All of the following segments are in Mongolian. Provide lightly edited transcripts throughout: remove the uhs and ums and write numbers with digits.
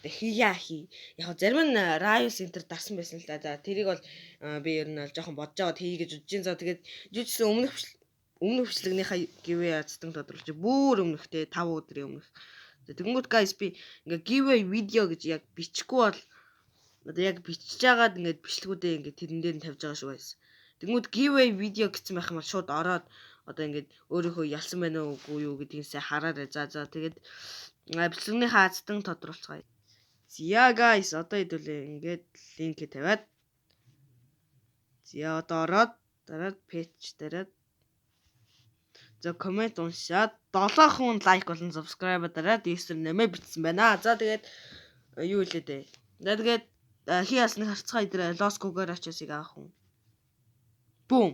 Хия хий. Яг зарим нь Rival Center дарсан байсан л да. За, тэрийг бол би ер нь бол жоохон бодож байгаад хий гэж бодож байна. За, тэгээд жижигсэн өмнөх бичлэгнийхаа giveaway азтан тодруулж, бүр өмнөхтэй 5 өдрийн өмнөх. За, тэгэнгүүт, guys, би ингээ giveaway видео гэж яг бичихгүй бол одоо яг бичиж жагаад ингээд бичлэгүүдээ ингээд тэрэн дээр нь тавьж байгаа шүү, guys. Тэгэнгүүт giveaway видео гэсэн байх юм бол шууд ороод одоо ингээд өөрийнхөө ялсан байна уу, үгүй юу гэдгийг сайн хараарай. За, тэгээд бичлэгнийхээ азтан тодруулцгаая. За guys, одоо хэдүүлээ ингээд link ээ тавиад, за, одоо ороод дараад, page дараад, за, comment уншаад, 7 хүн like болон subscribe дараад username бичсэн байна. За, тэгээд юу хэлээ дээ. За, тэгээд хий ясныг харцгаа идрээ. Los Cucarachos-ыг авах хүн. Бум.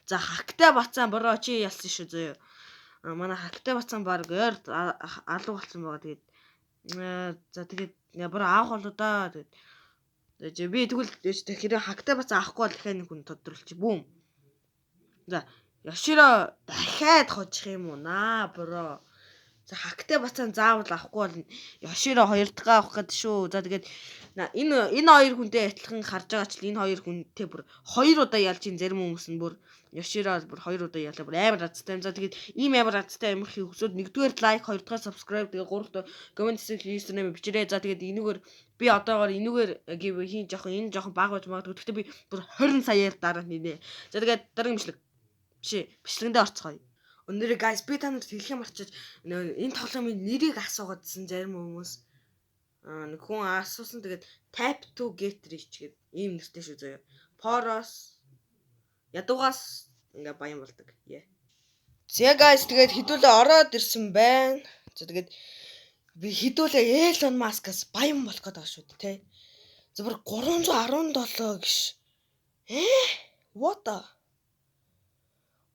За, хактай бацаан, bro, чи ялсан шүү зөө. Манай хактай бацаан баг ойр алуу болсон байгаа. Тэгээд за, тэгээд bro, авах болоо да. Тэгээд би тэгвэл хэрэг хактай бацаан авахгүй бол дахиад нэг хүн тодруулчих. Бум. За, Яширо дахиад хожих юм уу наа, bro? За, хактай бацаан заавал авахгүй бол Яширо хоёр дахь авах гээд шүү. За, тэгээд энэ хоёр хүнтэй адилхан харж байгаа ч энэ хоёр хүнтэй бүр хоёр удаа ялж ин зарим хүмүүс нь бүр Яширо бүр хоёр удаа ялаа, бүр амар азтай юм. За, тэгээд ийм амар азтай юм хий хүсвэл нэгдүгээр like, хоёрдугаар subscribe, тэгээд гуравдугаар comment хэсэг username бичээрэй. За, тэгээд энүүгээр би одоогоор энүүгээр give хийн жоохон энэ жоохон бага байж магадгүй. Гэхдээ би бүр 20 саяар дараа нинэ. За, тэгээд дараагийн бичлэг биш бичлэгэндээ орцгоё. Өнөөдөр, guys, би та нарт хэлэх юм арчиж энэ тоглоомын нэрийг асуугаадсэн зарим хүмүүс. Аа, нэг хүн асуусан, тэгээд Tap to get rich гэдэг ийм нэртэй шүү заяа. Poor-оос, ядуугаас ингээ баян болдог. Yeah. За guys, тэгээд хэдүүлээ ороод ирсэн байна. За, тэгээд би хэдүүлээ Elon Musk-аас баян болох гэдэг шүү дээ, тэ. За, бүр 317 гэж. Э?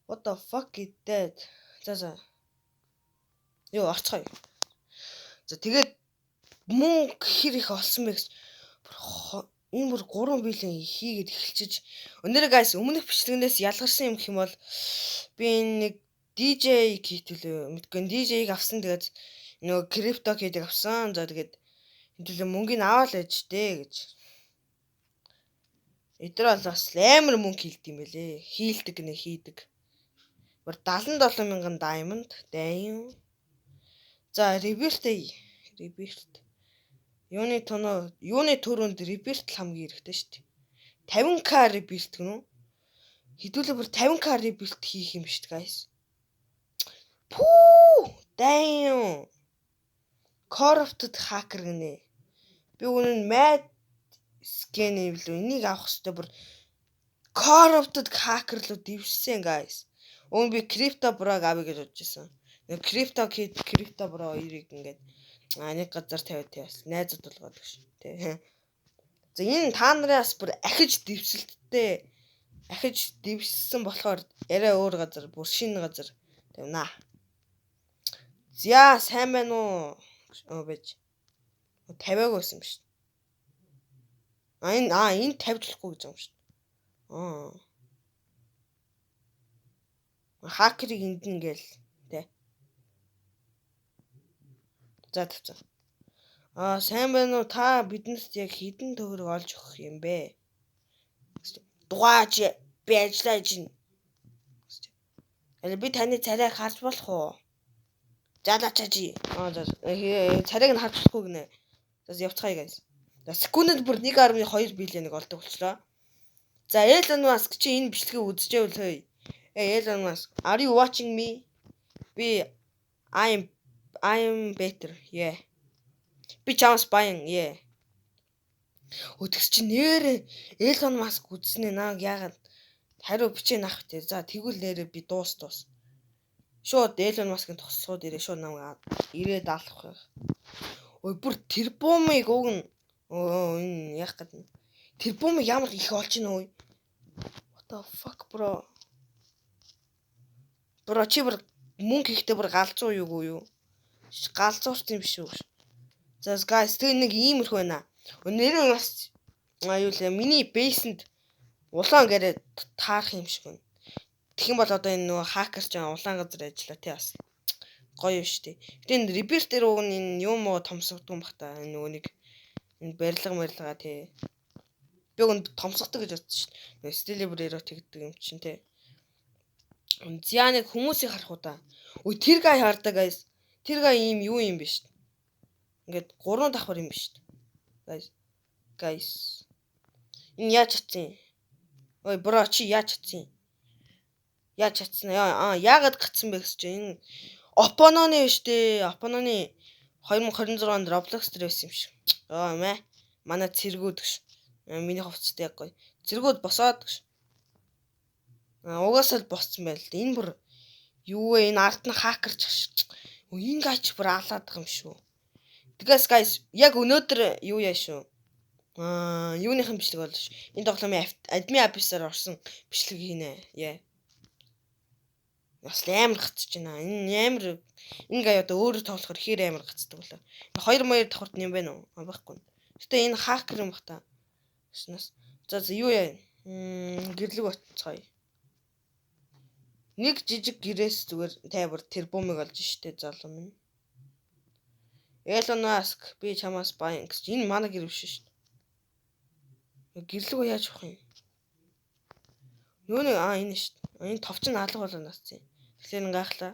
What the fuck is that? За. Юу, орцгоё. За, тэгээд мөнгө хэр их олсон бэ гэж энэ бүр 3 billion хийгээд эхэлчихэж. Өнөөдөр, guys, өмнөх бичлэгнээс ялгарсан юм гэх юм бол би энэ нэг DJ kit үлээ мэдгүй, DJ-г авсан, тэгээд нөгөө крипто kit-ийг авсан. За, тэгээд хэдүүлээ мөнгийг аваад л ээж дээ гэж. Эдгээр бол бас амар мөнгө хийлдэг юм байлээ. Хийлдэг гинэ, хийдэг. Бүр 77 мянган diamond. Damn. За, rebirth, rebirth. Юуны тоноо, юуны төрөнд rebirth л хамгийн хэрэгтэй шүү дээ. 50K rebirth гэнэ үү? Хэдүүлээ бүр 50K rebirth хийх юм шүү дээ, guys. Пүү! Damn. Corrupted hacker гинэ. Би үнэн mad skin юм лүү? Энийг авах хэрэгтэй, бүр corrupted hacker руу дэвшсэн, guys. Өмнө би crypto bro-г авъя гэж бодож исэн. Нэг crypto kid, crypto bro хоёрыг ингээд нэг газар тавиад бас найзууд болгоод гэж тий. За, энэ та нарын бас бүр ахиж дэвсэлттэй, ахиж дэвссэн болохоор арай өөр газар, бүр шинэ газар тавина. За, сайн байна уу? Оо, байж. Тавиагүй байсан биш. А, энэ тавьж болохгүй гэж байгаа юм шүү. Аа. Хакерыг энд нь ингээл тэ. За, тавьцаа. Аа, сайн байна уу? Та биднэрт яг хэдэн төгрөг олж өгөх юм бэ? Дугаач, би ажиллаа чинь. Би таны царайг харж болох уу? За, чи. Аа, за, царайг нь харж болохгүй гинэ. За, явцгаая, guys. За, секундэд бүр 1.2 billion-ыг олдог болчлоо. За, Elon Musk, чи энэ бичлэгийг үзчихвэл хөөе. Hey Elon Musk, are you watching me? Би I'm better. Yeah. Би чамс баян. Yeah. Өтгс чи нэрээ Elon Musk үзснээ нааг яагаад хариу бичээ наах вэ? За, тэгвэл нэрээ би дуус дуус. Шууд Elon Musk-ын тослогоо дээрээ шууд намайг ирээд алах байх. Ой, бүр тэрбумыг уг нь өө энэ яах гэдэг нь тэрбумыг ямар их олж ийн өө. What the fuck, bro? Bro, чи бүр мөнгө хийхдээ бүр галзуу юу юу? Галзуурт юм биш үү? За guys, тэгээ нэг иймэрхүү байна. Нэрээ бас юу лээ, миний base-энд улаан гэрээ таарах юм шиг байна. Тэгэх юм бол одоо энэ нөгөө хакер ч улаан газар ажиллаа тий бас. Гоё шүү дээ. Гэтэ энэ Rebirth дээр уг нь энэ юм уу томсогдсон юм бах та. Энэ нөгөө нэг энэ барилга барилга тий. Би уг нь томсгодог гэж бодсон шүү дээ. Steal a Brainrot тэгдэг юм чинь тий. За, нэг хүмүүсийг харах уу та. Ой, тэр guy хардаг, guys. Тэр guy ийм юу юм биш. Ингээд гурван давхар юм биш. Guys. Guys. Энэ яаж чадсан юм? Ой, bro, чи яаж чадсан юм? Яаж чадсан? Аа, яагаад гацсан бэ гэж чи энэ Опононы биш дээ. Опононы 2026 онд Roblox дээр байсан юм шиг. Аа мэ. Манай цэргүүд гэж. Миний хувцастай яг гоё. Цэргүүд босоод гэж. Аа, угаасаа л босцсон байл л да. Энэ бүр юу вэ? Энэ ард нь хакерч шиг. Энэ guy ч бүр алаад байгаа юм шүү. Тэгээс, guys, яг өнөөдөр юу яа шүү. Аа, юуныхан бичлэг болно ш. Энэ тоглоомын admin abuse-аар орсон бичлэг хийнэ. Яа. Бас амар гацж байна. Энэ амар энэ guy одоо өөрөө тоглохоор хэр амар гацдаг болоо. Хоёр моёр давхарт юм байна уу? А, байхгүй. Гэтэ энэ хакер юм бах та. Гэснээс. За за, юу яа? Гэрлэг очцгоё. Нэг жижиг гэрээс зүгээр тайвар тэр бумыг олж штэ, залуу минь. Elon Musk, би чамаас баян гэж, энэ манай гэр биш шүү дээ. Гэрлэг яаж авах юм? Юу нэг аа, энэ шүү дээ. Энэ товч нь алга болоо наацсан. Тэгэхээр гайхлаа.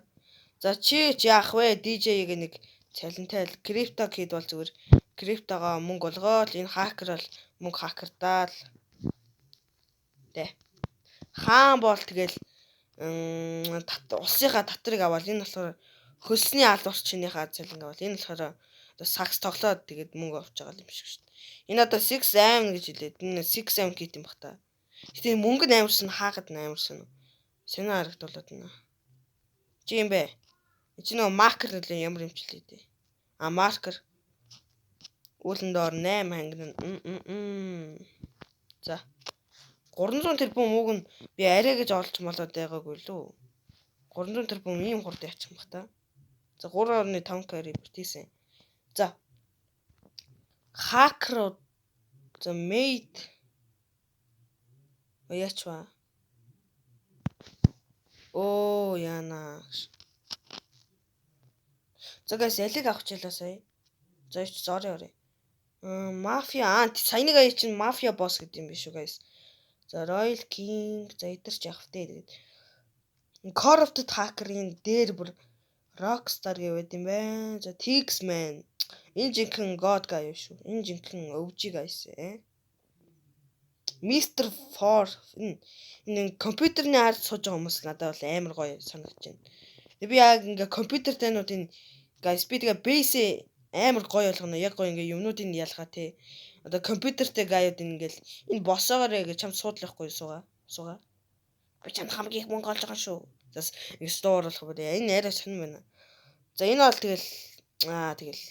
За, чи ч яах вэ? DJ-г нэг цалинтай л crypto kid бол зүгээр криптогоо мөнгө олгоол, энэ хакер бол мөнгө хакердаа л. Тэ. Хаан бол тэгэл улсынхаа татрыг аваад, энэ болохоор хөлсний алуурчныхаа цалин аваад, энэ болохоор одоо сакс тоглоод тэгээд мөнгө авч байгаа юм шиг шүү дээ. Энэ одоо 6 am гэж хэлээд, энэ 6 am kit юм бах та. Гэтэ мөнгө нь амарсан, хаагад нь амарсан. Сонио харагдуулаад байна. Чи юм бэ? Чи нөгөө маркер нөлөө ямар юм ч лээ дээ. А, маркер. Үүлэн доор 8 хангин. За. 300 тэрбум уг нь би арай гэж олж молоод байгаагүй лүү. 300 тэрбум ийм хурд яачих юм бах та. За, 3.5 к rebirth. За. Хакер, за, mate яач ба. Оо, яана. За, guys, алиг авах чилаа сая. За, ич sorry орё. Мафиа, аа, саяны guy чинь мафиа boss гэдэг юм биш үү, guys. За, Royal King, за, эдэр ч явах вэ тэгээд. Corrupted hacker-ийн дээр бүр Rockstar гэвэд юм байна. За, Tix-Man. Энэ жинхэнэ God guy шүү. Энэ жинхэнэ OG guys э. Mr. For энэ компьютерний ард сууж байгаа хүмүүс надад бол амар гоё санагдаж байна. Тэгээ би яг ингээ компьютертэйнуудын, guys, би тэгээ base амар гоё болгоно. Яг гоё ингээ юмнуудын ялгаа те. Одоо компьютертэй guy ууд ингээл энэ босоогоор гэж чамд суудлахгүй суугаа. Суугаа. Би чамд хамгийн их мөнгө олж байгаа шүү. Зас ингээ store болох юм. Энэ арай сонир байна. За, энэ бол тэгэл тэгэл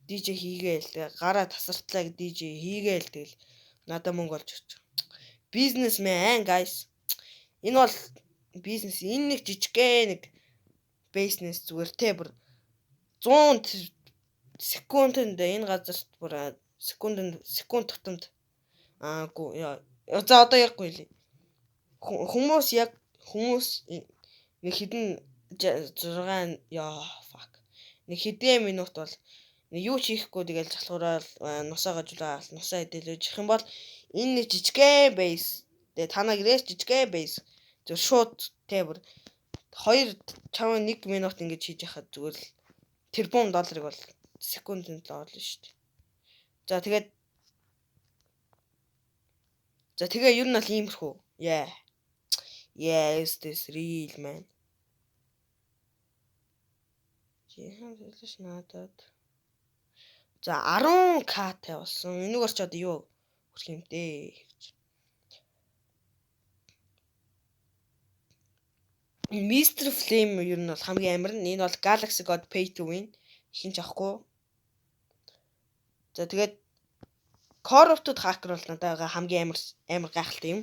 DJ хийгээл, тэгээ гараа тасартлаа DJ хийгээл, тэгэл надад мөнгө олж ирж байгаа. Бизнесмен, guys. Энэ бол бизнес, энэ нэг жижигхэн нэг бизнес зүгээр те, бүр 100 секундэнд энэ газарт бүр секундэнд, секунд тутамд аагүй яа. За, одоо яг гоё лээ. Хүмүүс яг хүмүүс нэг хэдэн 6, яа, fuck. Нэг хэдэн минут бол нэг юу ч хийхгүй тэгэл залхуураад нусаа гажуулаад нусаа идэлж юм бол энэ нэг жижигхэн base. Тэгээ танаа гэрээс жижигхэн base. Зөв шууд те, бүр 2 чам 1 минут ингэж хийж яхад зүгээр л тэрбум долларыг бол секундэд л олно шүү дээ. За, тэгээд, за, тэгээ ер нь бол иймэрхүү. Yeah. Yes, this real man. Жихан хэлж надад. За, 10к тай болсон. Энүүгээр ч одоо юу хүрэх юм дээ гэж. Mr. Flame ер нь бол хамгийн амар нь. Энэ бол Galaxy God Pay to Win. Хин ч авахгүй. За, тэгээд Corrupted hacker бол надад хамгийн амар амар гайхалтай юм.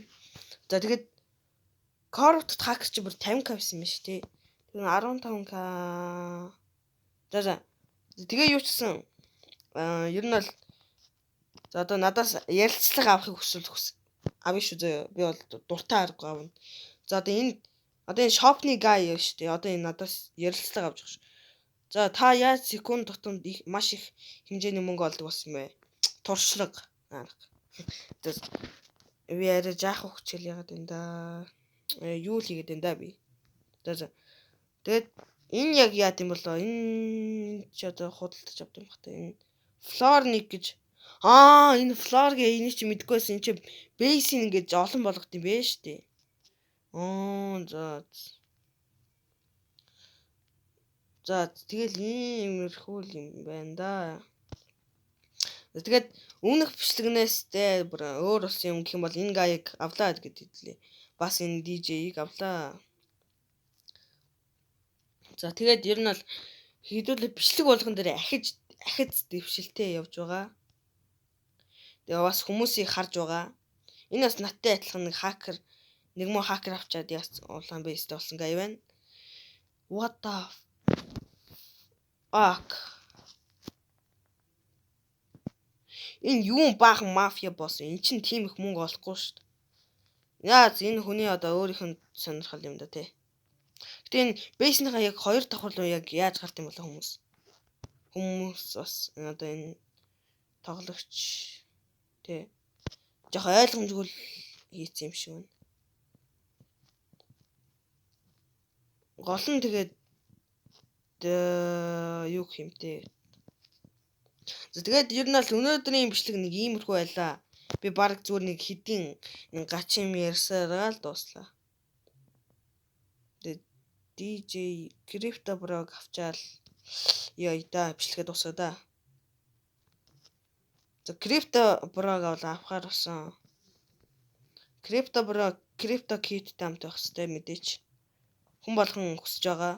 За, тэгээд Corrupted hacker чи бүр 50к байсан юм шүү дээ. Тэр 15к. За за. Тэгээ юу ч гэсэн аа, ер нь бол, за, одоо надаас ярилцлага авахыг хүсвэл хүс авъя шүү зөө. Би бол дуртай арга авна. За, одоо энэ Одоо энэ shop-ны guy шүү дээ. Одоо энэ надаас ярилцлага авч байгаа шүү. За, та яаж секунд тутамд их маш их хэмжээний мөнгө олдог болсон бэ? Туршлага. Би арай жаах хичээл яагаад энэ да. Юу л хийгээд энэ да би. За за. Тэгээд энэ яг яа гэм болоо? Энэ чи одоо худалдаж авд юм бах та. Энэ floor 1 гэж. Аа, энэ floor гэ энийг чи мэдгүй байсан. Энэ чи base-ийг ингэж олон болгох юм бэ штэ. Аа, за. За, тэгэл иймэрхүү л юм байна да. Тэгээд өмнөх бичлэгнээс те бүр өөр болсон юм гэх юм бол энэ guy-г авлаа гэд хэллээ. Бас энэ DJ-ийг авлаа. За, тэгээд ер нь бол хэдүүлээ бичлэг болгон дээр ахиж ахиц дэвшилтэй явж байгаа. Тэгээ бас хүмүүсийг харж байгаа. Энэ бас надтай адилхан нэг хакер, нэг муу хакер авчаад яас улаан base-тэй болсон guy байна. What the fuck? Энэ юун баахан мафия босс. Эн чинь тийм их мөнгө олохгүй шүү дээ. Яа, энэ хүний одоо өөрийнх нь сонирхол юм да тий. Гэтэ энэ base-ийнхаа яг хоёр давхар руу яг яаж гарт юм болоо хүмүүс. Хүмүүс бас одоо энэ тоглогч тий. Жохо ойлгомжгүй хийцэн юм шиг байна. Гол нь тэгээд юу гэх юм те. За, тэгээд ер нь бол өнөөдрийн бичлэг нэг иймэрхүү байлаа. Би баг зүгээр нэг хэдийн нэг гачин юм ярьсараа л дууслаа. Тэгээд DJ Crypto Bro-г авчаал яа да бичлэгээ дуусгаа да. За, Crypto Bro-г авал авахар болсон. Crypto Bro Crypto Kit-тэй хамт байх хэрэгтэй мэдээч. Хүн болгон хүсэж байгаа.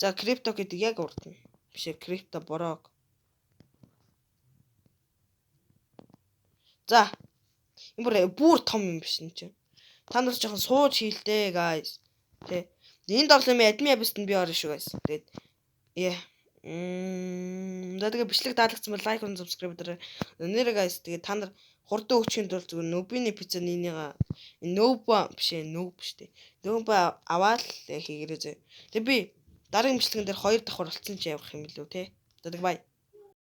За, Crypto гэдэг яг урд нь. Биш ээ, Crypto Bro-г. За. Энэ бүр бүр том юм биш энэ чинь. Та нар жоохон сууж хийлдэ guys. Тэ. Энэ тоглоомын админ абист нь би орно шүү guys. Тэгээд яа. За, тэгээ бичлэг таалагдсан бол like болон subscribe дараа. Нэрэ guys, тэгээ та нар хурдан өгчхийн тулд зүгээр нөбиний пицца нинийга нөба биш ээ, нөб шүү дээ. Нөба аваад хийгэрээ зөө. Тэгээ би дараагийн бичлэгэн дээр хоёр давхар болцсон чи явах юм билүү те. За, тэг bye.